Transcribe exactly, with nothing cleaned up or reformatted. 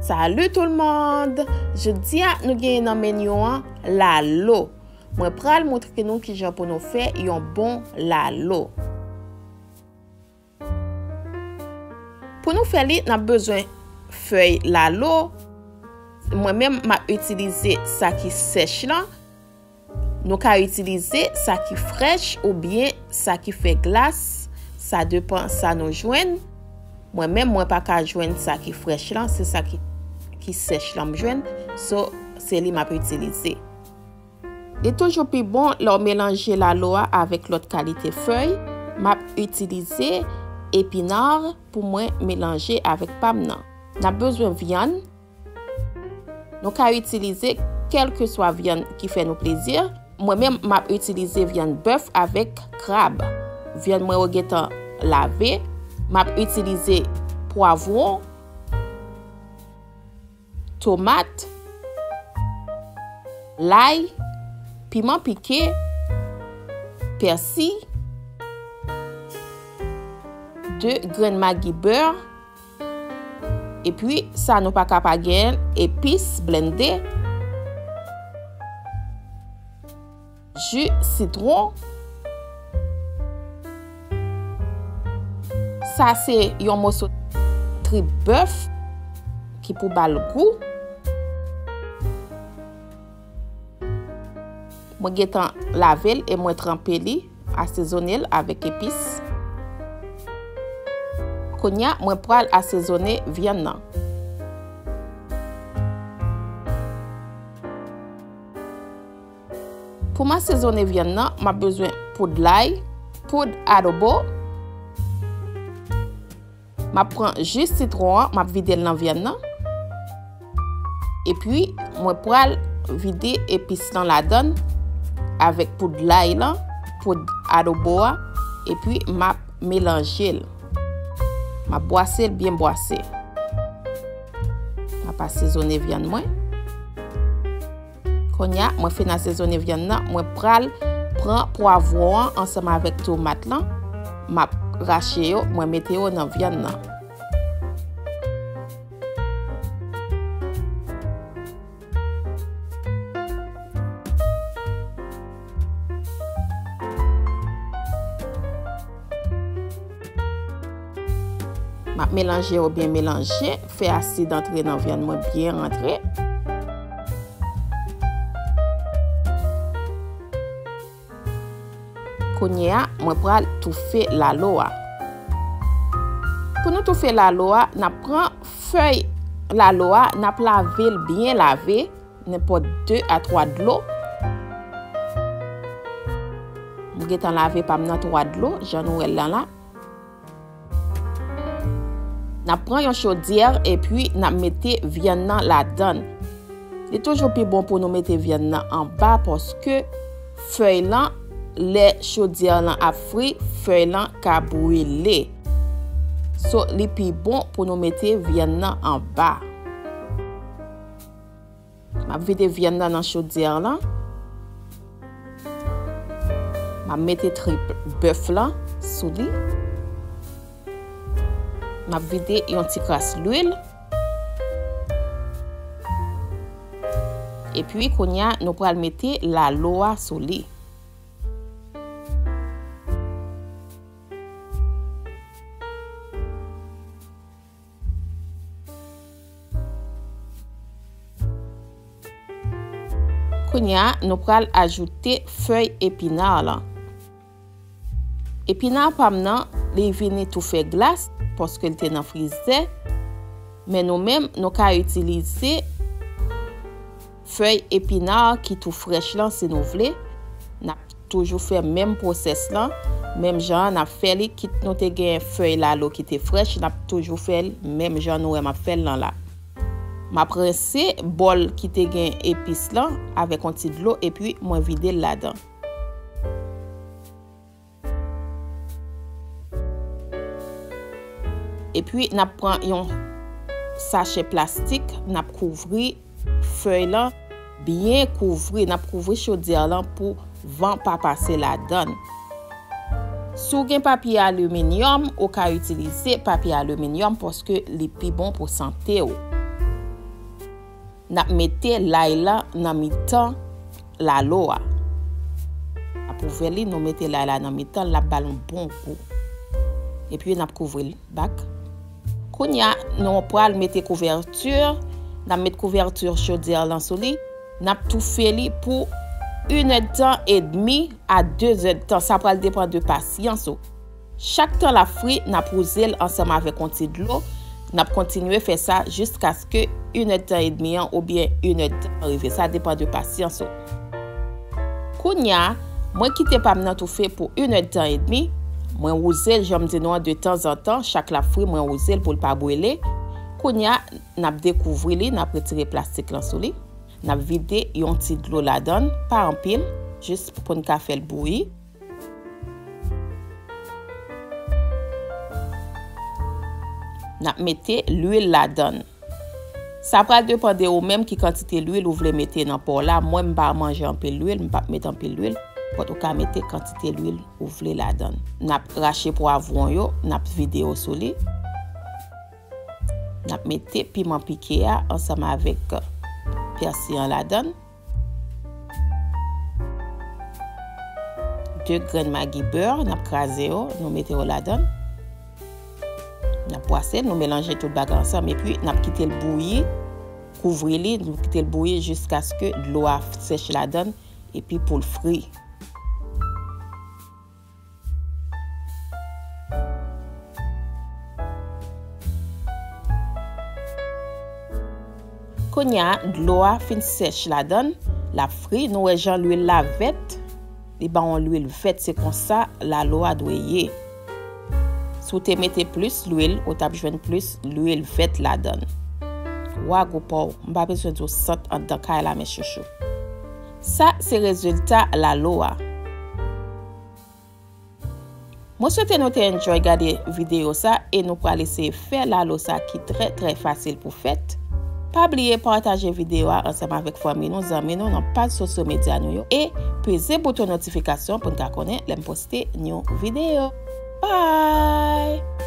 Salut tout le monde! Jodi a, nou genyen nan meni an lalo. Mwen pral montre nou kijan pou nou fè yon bon lalo. Pou nou fè li, n ap bezwen fèy lalo. Mwen menm, m ap itilize sa ki sèch lan. Nou ka itilize sa ki frèch oubyen sa ki fè glas, sa depan sa nou jwenn. Mwen menm, mwen pa ka jwenn sa ki frèch lan, se sa ki, ki sèch lan m jwenn. So, se li m ap itilize. Li toujou pi bon lè w melanje lalo a avèk lòt kalite fèy. M ap itilize epina pou mwen melanje avèk pa m nan. N ap bezwen vyann. Nou ka itilize kèlkeswa vyann ki fè nou plezi. Mwen menm, m ap itilize vyann bèf avèk krab. Vyann mwen yo gentan lave. M ap itilize pwavwon, tomat, lay, piman pike, pèsi, de grenn magi bè, epi sa nou pa ka pa genyen, epis blende, ji sitwon. Sa se yon moso trip bèf ki pou ba l gou. Mwen gentan lave l e mwen tranpe li, asezone l avèk epis. Kounye a, mwen pral asezone vyann nan. Pou m asezone vyann nan, m ap bezwen poud lay, poud adobo. M ap pran ji sitwon an, m ap vide l nan vyann nan. Epi, mwen pral vide epis lan ladan l avèk poud lay lan, poud adobo a, epi m ap melanje l. M ap bwase l byen bwase. M ap asezone vyann mwen. Kounye a, mwen fin asezone vyann nan, mwen pral pran pwavwon an ansanm avèk tomat lan. M ap rache yo, mwen mete yo nan vyann nan. M ap melanje yo byen melanje, fè asid antre nan vyann mwen byen rantre. Kounye a, mwen pral toufe lalo a. Pou nou toufe lalo a, n ap pran fèy lalo a, n ap lave l byen lave, nenpòt de a twa dlo. M gentan lave pa m nan twa dlo, jan nou wè l lan la. N ap pran yon chodyè epi n ap mete vyann nan ladan l. Li toujou pi bon pou nou mete vyann nan anba paske fèy lan, lè chodyè lan ap fri, fèy lan ka brile. So, li pi bon pou nou mete vyann nan anba. M ap vide vyann nan nan chodyè lan. M ap mete trip bèf lan sou li. M ap vide yon ti kras lwil. Epi, kounye a, nou pral mete lalo a sou li. Kounye a, nou pral ajoute fèy epina lan. Epina pa m nan, li vini tou fè glas, paske l te nan frizè. Men nou menm, nou ka itilize fèy epina ki tou frèch lan, si nou vle. N ap toujou fè menm pwosès lan, menm jan an n ap fè li, kit nou te gen fèy lalo ki te frèch, n ap toujou fè l menm jan nou wè m ap fè l lan la. M ap rense bòl ki te gen epis lan avèk yon ti dlo, epi mwen vide l ladan. Epi, n ap pran yon sachè plastik, n ap kouvri fèy lan, byen kouvri, n ap kouvri chodyè lan pou van pa pase ladan l. Si w gen papye aliminyòm, ou ka itilize papye aliminyòm paske li pi bon pou sante w. N ap mete lay la nan mitan lalo a. N ap ouvè li, nou mete lay la nan mitan, l ap ba l yon bon gou. Epi n ap kouvri l back. Kounye a, nou pral mete kouvèti, n ap met kouvèti chodyè lan sou li. N ap toufe li pou inèdtan edmi a dezèdtan. Sa pral depann de pasyans ou. Chak tan l ap fri, n ap wouze l ansanm avèk yon ti dlo. N ap kontinye fè sa jiskaske inèdtan edmi an oubyen inèdtan rive. Sa depann de pasyans ou. Kounye a, mwen kite pa m nan toufe pou inèdtan edmi. Mwen wouze l, jan m di nou an, de tanzantan. Chak l ap fri, mwen wouze l pou l pa brile. Kounye a, n ap dekouvri li, n ap retire plastik lan sou li. N ap vide yon ti dlo ladan l, pa anpil, jis pou n ka fè l bouyi. N ap mete lwil ladan l. Sa pral depann de ou menm ki kantite lwil ou vle mete nan po w la. Mwen, m pa manje anpil lwil, m p ap met anpil lwil. But ou ka mete kantite lwil ou vle ladan l. N ap rache pwavwon yo, n ap vide yo sou li. N ap mete piman pike a ansanm avèk pèsi an ladan l. De grenn magi bè, n ap kraze yo, nou mete yo ladan l. N ap bwase l, nou melanje tout bagay ansanm, epi n ap kite l bouyi, kouvri li, nou kite l bouyi jiskaske dlo a sèch ladan l, epi pou l fri. Kounye a, dlo a fin sèch ladan l, l ap fri. Nou wè jan lwil la vèt, li ba yon lwil vèt, se konsa lalo a dwe ye. Si w te mete plis lwil, ou t ap jwenn plis lwil vèt ladan l. Wa gou pa w, m pa bezwen di w sant anndan kay la, men chouchou. Sa se rezilta lalo a. Mwen swete nou te enjoy gade videyo sa e nou pral eseye fè lalo sa ki trè, trè fasil pou fèt. Pa bliye pataje videyo a ansanm avèk fanmi nou, zanmi nou nan paj sosyo medya nou yo e peze bouton notifikasyon pou n ka konnen lè m poste yon videyo. Bye!